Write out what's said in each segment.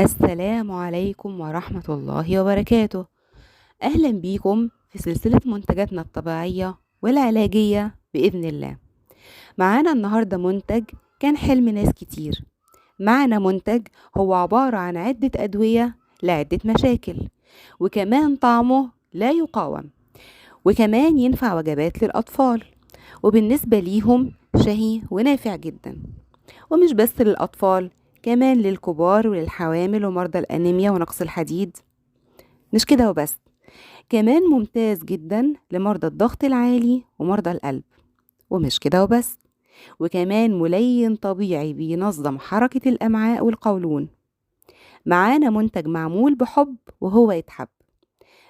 السلام عليكم ورحمة الله وبركاته. أهلا بيكم في سلسلة منتجاتنا الطبيعية والعلاجية بإذن الله. معانا النهاردة منتج كان حلم ناس كتير. معانا منتج هو عبارة عن عدة أدوية لعدة مشاكل، وكمان طعمه لا يقاوم، وكمان ينفع وجبات للأطفال، وبالنسبة ليهم شهي ونافع جدا. ومش بس للأطفال، كمان للكبار وللحوامل ومرضى الأنيميا ونقص الحديد. مش كده وبس، كمان ممتاز جدا لمرضى الضغط العالي ومرضى القلب. ومش كده وبس، وكمان ملين طبيعي بينظم حركة الأمعاء والقولون. معانا منتج معمول بحب وهو يتحب.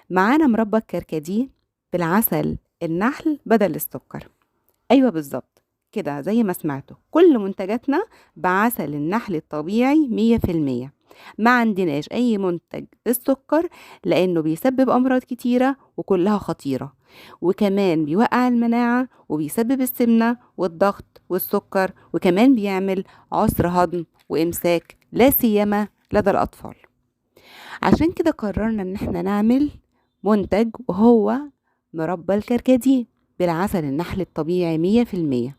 معانا مربى الكركديه بالعسل النحل بدل السكر. أيوة بالظبط كده، زي ما سمعتوا، كل منتجاتنا بعسل النحل الطبيعي 100%. ما عندناش أي منتج بالسكر لأنه بيسبب أمراض كتيرة وكلها خطيرة، وكمان بيوقع المناعة وبيسبب السمنة والضغط والسكر، وكمان بيعمل عسر هضم وإمساك لا سيما لدى الأطفال. عشان كده قررنا إن احنا نعمل منتج وهو مربى الكركديه بالعسل النحل الطبيعي 100%.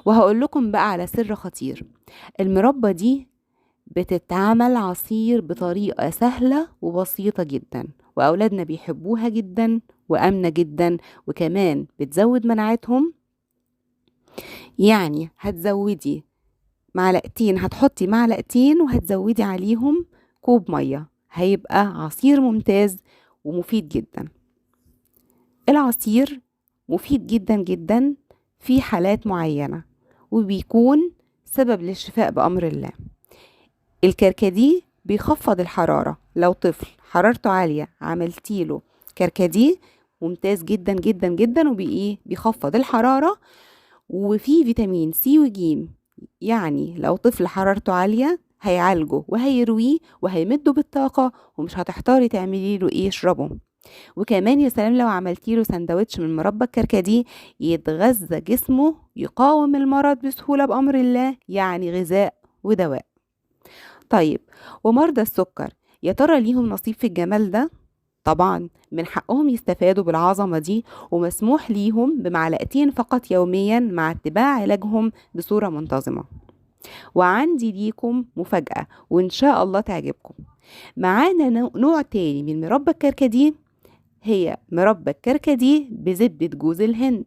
وهقول لكم بقى على سر خطير. المربى دي بتتعمل عصير بطريقة سهلة وبسيطة جدا، وأولادنا بيحبوها جدا وأمنة جدا، وكمان بتزود مناعتهم. يعني هتزودي معلقتين، هتحطي معلقتين وهتزودي عليهم كوب مية، هيبقى عصير ممتاز ومفيد جدا. العصير مفيد جدا جدا في حالات معينة، وبيكون سبب للشفاء بأمر الله. الكركديه بيخفض الحرارة، لو طفل حرارته عالية عملتيله كركديه ممتاز جدا جدا جدا، وبإيه بيخفض الحرارة، وفيه فيتامين سي وجيم. يعني لو طفل حرارته عالية هيعالجه وهيرويه وهيمده بالطاقة، ومش هتحتاري تعملي له ايه يشربه. وكمان يا سلام لو عملتي له سندوتش من مربى الكركديه يتغذى جسمه، يقاوم المرض بسهولة بأمر الله، يعني غذاء ودواء. طيب ومرضى السكر يا ترى ليهم نصيب في الجمال ده؟ طبعا من حقهم يستفادوا بالعظمة دي، ومسموح ليهم بمعلقتين فقط يوميا مع اتباع علاجهم بصورة منتظمة. وعندي ليكم مفاجأة وإن شاء الله تعجبكم. معانا نوع تاني من مربى الكركديه، هي مربى الكركديه بزبدة جوز الهند،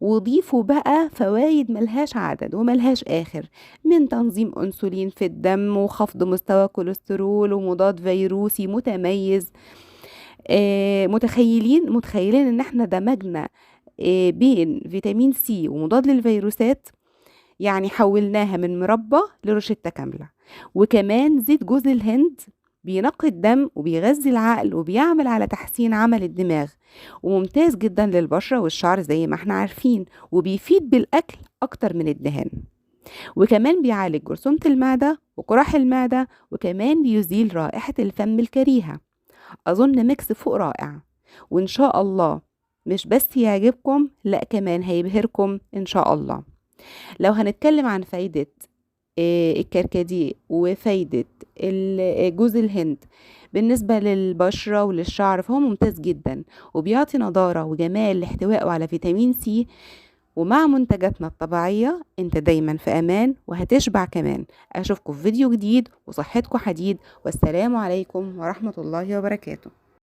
وضيفوا بقى فوايد ملهاش عدد وملهاش آخر، من تنظيم أنسولين في الدم وخفض مستوى كوليسترول ومضاد فيروسي متميز. متخيلين ان احنا دمجنا بين فيتامين سي ومضاد للفيروسات، يعني حولناها من مربى لروشتة كاملة. وكمان زيت جوز الهند بينقي الدم وبيغذي العقل وبيعمل على تحسين عمل الدماغ، وممتاز جدا للبشرة والشعر زي ما احنا عارفين، وبيفيد بالأكل أكتر من الدهان، وكمان بيعالج جرثومة المعدة وقراح المعدة، وكمان بيزيل رائحة الفم الكريهة. أظن mix فوق رائع، وإن شاء الله مش بس يعجبكم، لأ كمان هيبهركم إن شاء الله. لو هنتكلم عن فايدة الكركديه وفايدة جوز الهند بالنسبة للبشرة وللشعر، فهو ممتاز جدا وبيعطي نضارة وجمال لاحتوائه على فيتامين سي. ومع منتجاتنا الطبيعية انت دايما في امان وهتشبع كمان. اشوفكم في فيديو جديد وصحتكم حديد، والسلام عليكم ورحمة الله وبركاته.